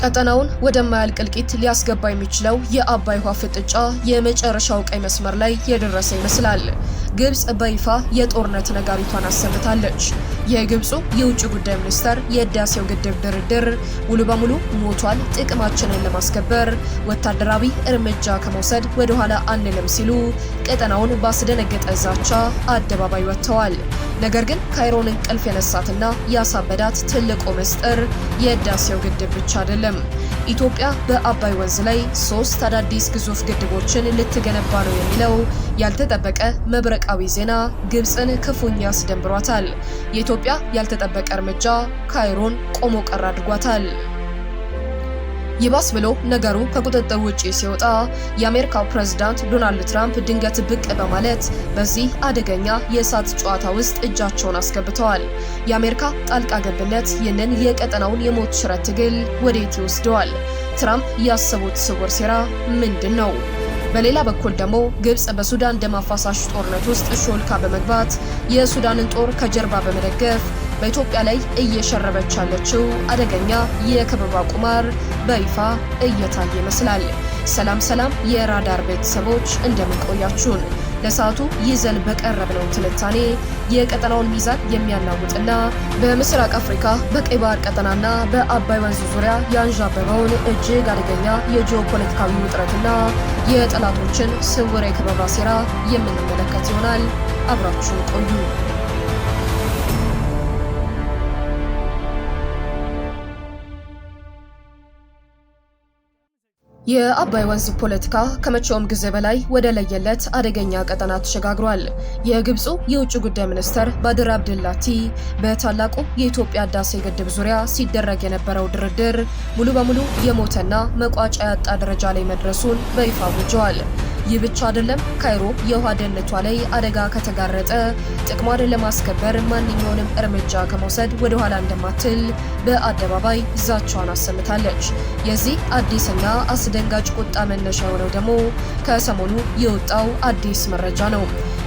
ቀጠናውን ወደማያልቅ እልቂት ሊያስገባ የሚችለው የአባይ ውሃ ፍጥጫ የመጨረሻው ቀይ መስመር ላይ የደረሰ ይመስላል። ግብጽ በይፋ የጦርነት ነጋሪቷን አሰምታለች። የግብፁ የውጭ ጉዳይ ሚኒስተር የህዳሴው ግድብ ድርድር ሙሉ በሙሉ ሞቷል፣ ጥቅማችንን ለማስከበር ወታደራዊ እርምጃ ከመውሰድ ወደኋላ አንልም ሲሉ ቀጠናውን ባስደነገጠ ዛቻ አደባባይ ወጥተዋል። ነገር ግን ካይሮን እንቅልፍ የነሳትና ያሳበዳት ትልቁ ምስጢር የህዳሴው ግድብ ብቻ አይደለም። ኢትዮጵያ በአባይ ወንዝ ላይ 3 አዳዲስ ግዙፍ ግድቦችን ልትገነባ ነው የሚለው ያልተጠበቀ መብረቃዊ ዜና ግብፅን ክፉኛ አስደንብሯታል። የኢትዮጵያ ያልተጠበቀ እርምጃ ካይሮን ቆሞ ቀር አድርጓታል። ይባስ ብሎ ነገሩ ከቁጥጥር ውጪ ሲወጣ የአሜሪካው ፕሬዝዳንት ዶናልድ ትራምፕ ድንገት ብቅ በማለት በዚህ አደገኛ የእሳት ጨዋታ ውስጥ እጃቸውን አስገብተዋል። የአሜሪካ ጣልቃ ገብነት ይህንን የቀጠናውን የሞት ሽረት ትግል ወዴት ይወስደዋል? ትራምፕ ያሰቡት ስውር ሴራ ምንድን ነው? በሌላ በኩል ደግሞ ግብጽ በሱዳን ደም አፋሳሽ ጦርነት ውስጥ ሾልካ በመግባት የሱዳንን ጦር ከጀርባ በመደገፍ በኢትዮጵያ ላይ እየሸረበች ያለችው አደገኛ የከበባ ቁማር በይፋ እየታየ ይመስላል። ሰላም ሰላም የራዳር ቤተሰቦች፣ እንደምን ቆያችሁን? ለሰዓቱ ይዘን በቀረብነው ትንታኔ የቀጠናውን ሚዛን የሚያናውጥና በምስራቅ አፍሪካ በቀይ ባህር ቀጠናና በአባይ ወንዝ ዙሪያ ያንዣበበውን እጅግ አደገኛ የጂኦፖለቲካዊ ውጥረትና የጠላቶችን ስውር የከበባ ሴራ የምንመለከት ይሆናል። አብራችሁን ቆዩ። የአባይ ወንዝ ፖለቲካ ከመቼውም ጊዜ በላይ ወደ ለየለት አደገኛ ቀጠና ተሸጋግሯል። የግብፁ የውጭ ጉዳይ ሚኒስትር ባድር አብደላቲ በታላቁ የኢትዮጵያ ህዳሴ ግድብ ዙሪያ ሲደረግ የነበረው ድርድር ሙሉ በሙሉ የሞተና መቋጫ ያጣ ደረጃ ላይ መድረሱን በይፋ አውጀዋል። ይህ ብቻ አይደለም። ካይሮ የውሃ ደህንነቷ ላይ አደጋ ከተጋረጠ ጥቅሟን ለማስከበር ማንኛውንም እርምጃ ከመውሰድ ወደ ኋላ እንደማትል በአደባባይ ዛቻዋን አሰምታለች። የዚህ አዲስና አስደንጋጭ ቁጣ መነሻ የሆነው ደግሞ ከሰሞኑ የወጣው አዲስ መረጃ ነው።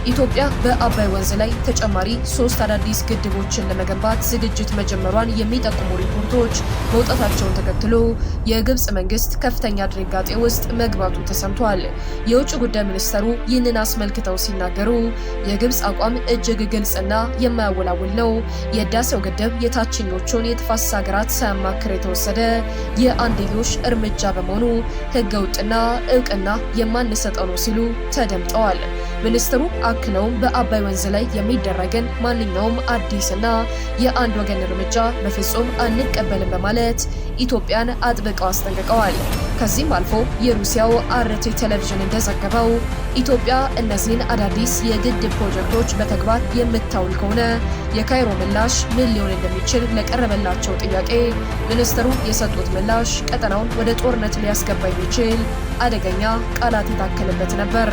ኢትዮጵያ በአባይ ወንዝ ላይ ተጨማሪ 3 አዳዲስ ግድቦችን ለመገንባት ዝግጅት መጀመሯን የሚጠቁሙ ሪፖርቶች መውጣታቸውን ተከትሎ የግብጽ መንግስት ከፍተኛ ድንጋጤ ውስጥ መግባቱ ተሰምቷል። የውጭ ጉዳይ ሚኒስተሩ ይህንን አስመልክተው ሲናገሩ የግብጽ አቋም እጅግ ግልጽና የማያወላውል ነው። የህዳሴው ግድብ የታችኞቹን የተፋሰስ ሀገራት ሳያማክር የተወሰደ የአንድዮሽ እርምጃ በመሆኑ ህገወጥና እውቅና የማንሰጠው ነው ሲሉ ተደምጠዋል። ሚኒስትሩ አክለውም በአባይ ወንዝ ላይ የሚደረግን ማንኛውም አዲስና የአንድ ወገን እርምጃ በፍጹም አንቀበልም በማለት ኢትዮጵያን አጥብቀው አስጠንቅቀዋል። ከዚህም አልፎ የሩሲያው አርቲ ቴሌቪዥን እንደዘገበው ኢትዮጵያ እነዚህን አዳዲስ የግድብ ፕሮጀክቶች በተግባር የምታውል ከሆነ የካይሮ ምላሽ ምን ሊሆን እንደሚችል ለቀረበላቸው ጥያቄ ሚኒስትሩ የሰጡት ምላሽ ቀጠናውን ወደ ጦርነት ሊያስገባ የሚችል አደገኛ ቃላት የታከለበት ነበር።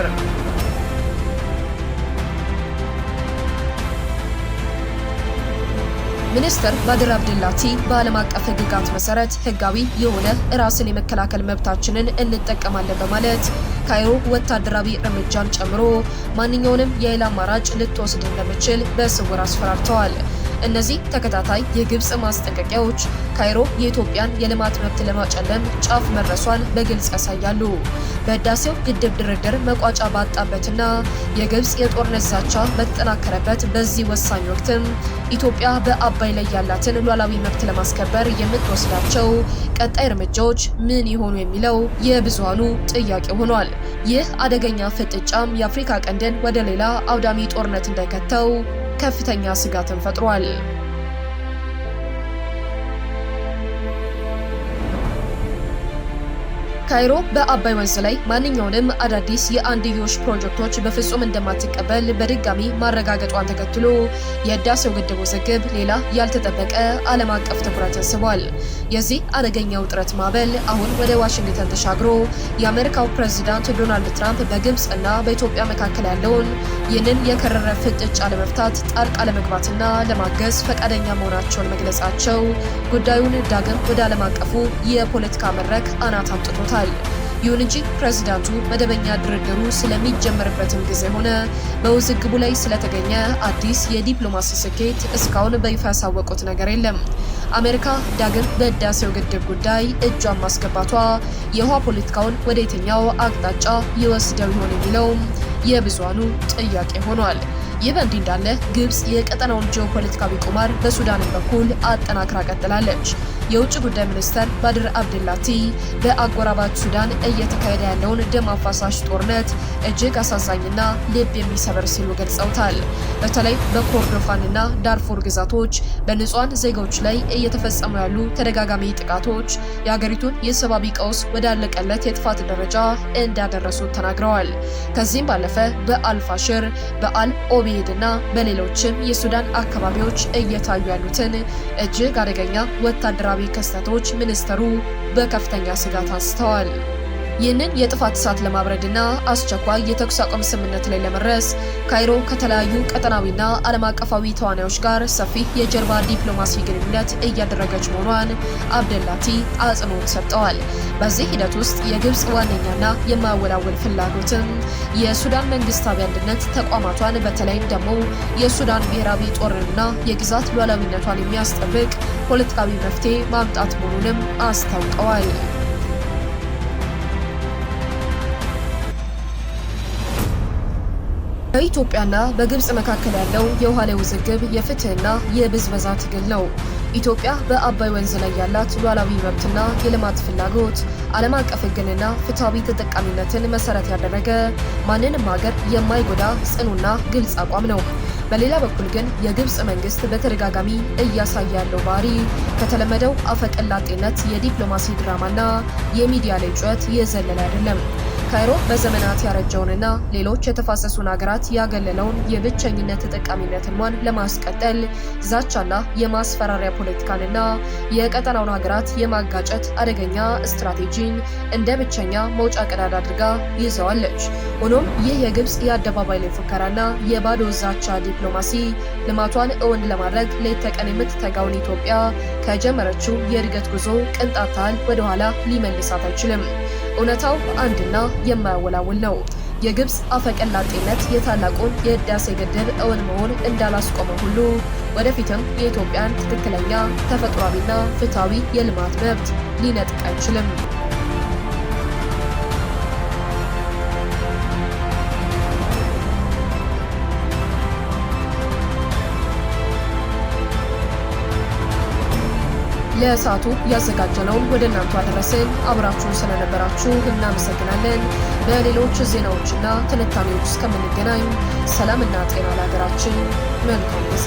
ሚኒስትር ባድር አብደላቲ በዓለም አቀፍ ሕግጋት መሰረት ህጋዊ የሆነ ራስን የመከላከል መብታችንን እንጠቀማለን በማለት ካይሮ ወታደራዊ እርምጃን ጨምሮ ማንኛውንም የኃይል አማራጭ ልትወስድ እንደምትችል በስውር አስፈራርተዋል። እነዚህ ተከታታይ የግብጽ ማስጠንቀቂያዎች ካይሮ የኢትዮጵያን የልማት መብት ለማጨለም ጫፍ መድረሷን በግልጽ ያሳያሉ። በህዳሴው ግድብ ድርድር መቋጫ ባጣበትና የግብጽ የጦርነት ዛቻ በተጠናከረበት በዚህ ወሳኝ ወቅትም ኢትዮጵያ በአባይ ላይ ያላትን ሉዓላዊ መብት ለማስከበር የምትወስዳቸው ቀጣይ እርምጃዎች ምን ይሆኑ የሚለው የብዙሃኑ ጥያቄ ሆኗል። ይህ አደገኛ ፍጥጫም የአፍሪካ ቀንድን ወደ ሌላ አውዳሚ ጦርነት እንዳይከተው ከፍተኛ ስጋትን ፈጥሯል። ካይሮ በአባይ ወንዝ ላይ ማንኛውንም አዳዲስ የአንድዮሽ ፕሮጀክቶች በፍጹም እንደማትቀበል በድጋሚ ማረጋገጧን ተከትሎ የህዳሴው ግድብ ውዝግብ ሌላ ያልተጠበቀ ዓለም አቀፍ ትኩረትን ስቧል። የዚህ አደገኛ ውጥረት ማዕበል አሁን ወደ ዋሽንግተን ተሻግሮ የአሜሪካው ፕሬዝዳንት ዶናልድ ትራምፕ በግብጽ እና በኢትዮጵያ መካከል ያለውን ይህንን የከረረ ፍጥጫ ለመፍታት ጣልቃ ለመግባትና ለማገዝ ፈቃደኛ መሆናቸውን መግለጻቸው ጉዳዩን ዳግም ወደ ዓለም አቀፉ የፖለቲካ መድረክ አናት አምጥቶታል። ይሁን እንጂ ፕሬዚዳንቱ መደበኛ ድርድሩ ስለሚጀመርበትም ጊዜ ሆነ በውዝግቡ ላይ ስለተገኘ አዲስ የዲፕሎማሲ ስኬት እስካሁን በይፋ ያሳወቁት ነገር የለም። አሜሪካ ዳግም በህዳሴው ግድብ ጉዳይ እጇን ማስገባቷ የውሃ ፖለቲካውን ወደ የትኛው አቅጣጫ ይወስደው ይሆን የሚለው የብዙሃኑ ጥያቄ ሆኗል። ይህ በእንዲህ እንዳለ ግብጽ የቀጠናውን ጂኦፖለቲካዊ ቁማር በሱዳን በኩል አጠናክራ ቀጥላለች። የውጭ ጉዳይ ሚኒስተር ባድር አብደላቲ በአጎራባች ሱዳን እየተካሄደ ያለውን ደም አፋሳሽ ጦርነት እጅግ አሳዛኝና ልብ የሚሰብር ሲሉ ገልጸውታል። በተለይ በኮርዶፋንና ዳርፉር ግዛቶች በንጹሃን ዜጎች ላይ እየተፈጸሙ ያሉ ተደጋጋሚ ጥቃቶች የሀገሪቱን የሰብአዊ ቀውስ ወዳለቀለት የጥፋት ደረጃ እንዳደረሱት ተናግረዋል። ከዚህም ባለፈ በአልፋሽር፣ በአል ኦቤይድ እና በሌሎችም የሱዳን አካባቢዎች እየታዩ ያሉትን እጅግ አደገኛ ወታደራዊ ክስተቶች ሚኒስተሩ በከፍተኛ ስጋት አንስተዋል። ይህንን የጥፋት እሳት ለማብረድና አስቸኳይ የተኩስ አቁም ስምምነት ላይ ለመድረስ ካይሮ ከተለያዩ ቀጠናዊና ዓለም አቀፋዊ ተዋናዮች ጋር ሰፊ የጀርባ ዲፕሎማሲ ግንኙነት እያደረገች መሆኗን አብደላቲ አጽንኦት ሰጥተዋል። በዚህ ሂደት ውስጥ የግብጽ ዋነኛና የማያወላውል ፍላጎትም የሱዳን መንግስታዊ አንድነት ተቋማቷን በተለይም ደግሞ የሱዳን ብሔራዊ ጦርንና የግዛት ሉዓላዊነቷን የሚያስጠብቅ ፖለቲካዊ መፍትሄ ማምጣት መሆኑንም አስታውቀዋል። በኢትዮጵያና በግብጽ መካከል ያለው የውሃ ላይ ውዝግብ የፍትህና የብዝበዛ ትግል ነው። ኢትዮጵያ በአባይ ወንዝ ላይ ያላት ሉዓላዊ መብትና የልማት ፍላጎት ዓለም አቀፍ ሕግንና ፍትሃዊ ተጠቃሚነትን መሰረት ያደረገ፣ ማንንም ሀገር የማይጎዳ ጽኑና ግልጽ አቋም ነው። በሌላ በኩል ግን የግብጽ መንግስት በተደጋጋሚ እያሳየ ያለው ባህሪ ከተለመደው አፈቀላጤነት፣ የዲፕሎማሲ ድራማና የሚዲያ ላይ ጩኸት የዘለለ አይደለም። ካይሮ በዘመናት ያረጀውንና ሌሎች የተፋሰሱን ሀገራት ያገለለውን የብቸኝነት ተጠቃሚነት ህልሟን ለማስቀጠል ዛቻና የማስፈራሪያ ፖለቲካንና የቀጠናውን ሀገራት የማጋጨት አደገኛ ስትራቴጂን እንደ ብቸኛ መውጫ ቀዳዳ አድርጋ ይዘዋለች። ሆኖም ይህ የግብጽ የአደባባይ ላይ ፉከራና የባዶ ዛቻ ዲፕሎማሲ ልማቷን እውን ለማድረግ ሌት ተቀን የምትተጋውን ኢትዮጵያ ከጀመረችው የእድገት ጉዞ ቅንጣት ታህል ወደኋላ ሊመልሳት አይችልም። እውነታው አንድና የማያወላውል ነው። የግብጽ አፈቀላጤነት የታላቁን የህዳሴ ግድብ እውን መሆን እንዳላስቆመ ሁሉ ወደፊትም የኢትዮጵያን ትክክለኛ፣ ተፈጥሯዊና ፍትሃዊ የልማት መብት ሊነጥቅ አይችልም። ለሰዓቱ ያዘጋጀነውን ወደ እናንተ አደረስን። አብራችሁን ስለነበራችሁ እናመሰግናለን። በሌሎች ዜናዎችና ትንታኔዎች እስከምንገናኝ ሰላምና ጤና ለሀገራችን። መልካም ጊዜ።